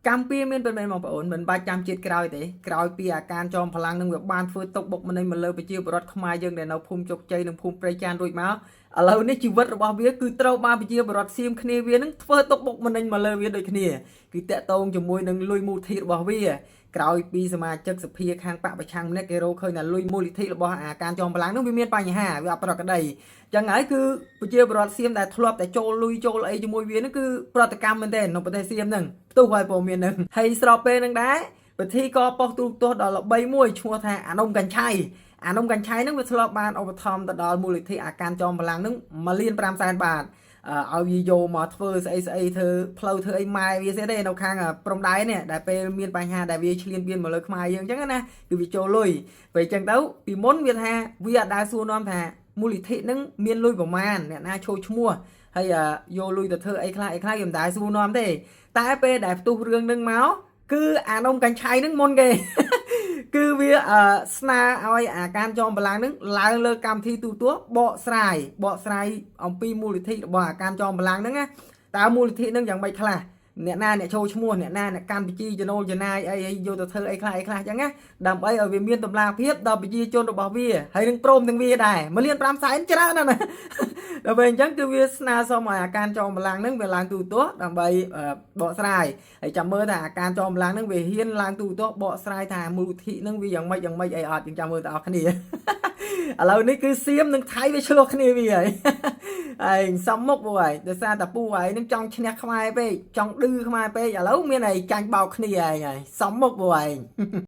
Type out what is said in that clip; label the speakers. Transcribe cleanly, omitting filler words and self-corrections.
Speaker 1: កម្ពុជាមានពិតមែនបងប្អូនមិនបាច់ចាំជាតិក្រោយទេក្រោយពីអាការចอมพลังនឹងវាបានធ្វើទុកបុកម្នេញមកលើប្រជាពលរដ្ឋខ្មែរយើងដែលនៅភូមិជោគជ័យនិងភូមិព្រៃចានរួចមកឥឡូវនេះជីវិតរបស់វាគឺត្រូវបានប្រជាពលរដ្ឋសៀមគ្នាវានឹងធ្វើទុកបុកម្នេញមកលើវាដូចគ្នាគឺតាក់ទងជាមួយនឹងលុយមូលធិរបស់វាក្រោយពីសមាជិកសភាខាងបកប្រឆាំងម្នាក់គេរកឃើញថាលុយមូលនិធិរបស់អាការចอมพลังនឹងវាមានបញ្ហាវាអត់ប្រក្រតីចឹងហើយគឺប្រជាពលរដ្ឋសៀមដែលធ្លាប់តែចូលលុយចូលអីជាមួយវានឹងគឺប្រតិកម្មមែនទែននៅប្រទេសសៀមហ្នឹងផ្ទុះហើយព័ត៌មានហ្នឹងហើយស្របពេលហ្នឹងដែរពិធីកប៉ុស្តិ៍ទូរទស្សន៍ដ៏ល្បីមួយឈ្មោះថាអានំកញ្ឆៃអានំកញ្ឆៃហ្នឹងវាធ្លាប់បានឧបត្ថម្ភទៅដល់មូលនិធិអាការចอមพลังហ្នឹង1លាន5សែនបាតឲ្យវាយកមកធ្វើស្អីស្អីធ្វើផ្លូវធ្វើអីម៉ែវាស្អីទេនៅខាងព្រំដែននេះដែលពេលមានបញ្ហាដែលវាឈ្លានពានមកលើខ្មែរយើងអញ្ចឹងណាគឺវាចូលលុយពេលអញ្ចឹងទៅពីមុនវាថាវាអត់ដែលសួរនាំថាមូលនិធិហ្នឹងមានលុយប្រមាណអ្នកណាចូលឈ្មោះហើយយកលុយទៅធ្វើអីខ្លះអីខ្លះវាមិនដែលសួរនាំទេតែពេលដែលផ្ទុះរឿងហ្នឹងមកគឺអានំកញ្ឆៃហ្នឹងមុនគេ គឺវាស្នើឲ្យអាការចอมพลังហ្នឹងឡើងលើកម្មវិធីទូទាស់បកស្រាយបកស្រាយអំពីមូលនិធិរបស់អាការចอมพลังហ្នឹងណាតើមូលនិធិហ្នឹងយ៉ាងម៉េចខ្លះអ្នកណាអ្នកចូលឈ្មោះអ្នកណាអ្នកកាន់បញ្ជីចំណូលចំណាយអីអីយកទៅធ្វើអីខ្លះអីខ្លះអញ្ចឹងណាដើម្បីឲ្យវាមានតម្លាភាពដល់ប្រជាជនរបស់វាហើយនឹងព្រមទាំងវាដែរ1លាន5សែនច្រើនណាស់ណា ដល់ពេលអញ្ចឹងគឺវាស្នើសុំឲ្យអាការចอมพลังហ្នឹងវាឡើងទូទាស់ដើម្បីបកស្រាយហើយចាំមើលថាអាការចอมพลังហ្នឹងវាហ៊ានឡើងទូទាស់បកស្រាយថាមូលនិធិហ្នឹងវាយ៉ាងម៉េចយ៉ាងម៉េចអីអត់យើងចាំមើលទាំងអស់គ្នា ឥឡូវនេះគឺសៀមនិងថៃវាឆ្លោះគ្នាវាហើយ ឯងសំមុខពូហើយដោយសារតែពូហើយនឹងចង់ឈ្នះខ្មែរពេកចង់ឌឺខ្មែរពេកឥឡូវមានអីចាញ់បោកគ្នាឯងហើយសំមុខពូឯង។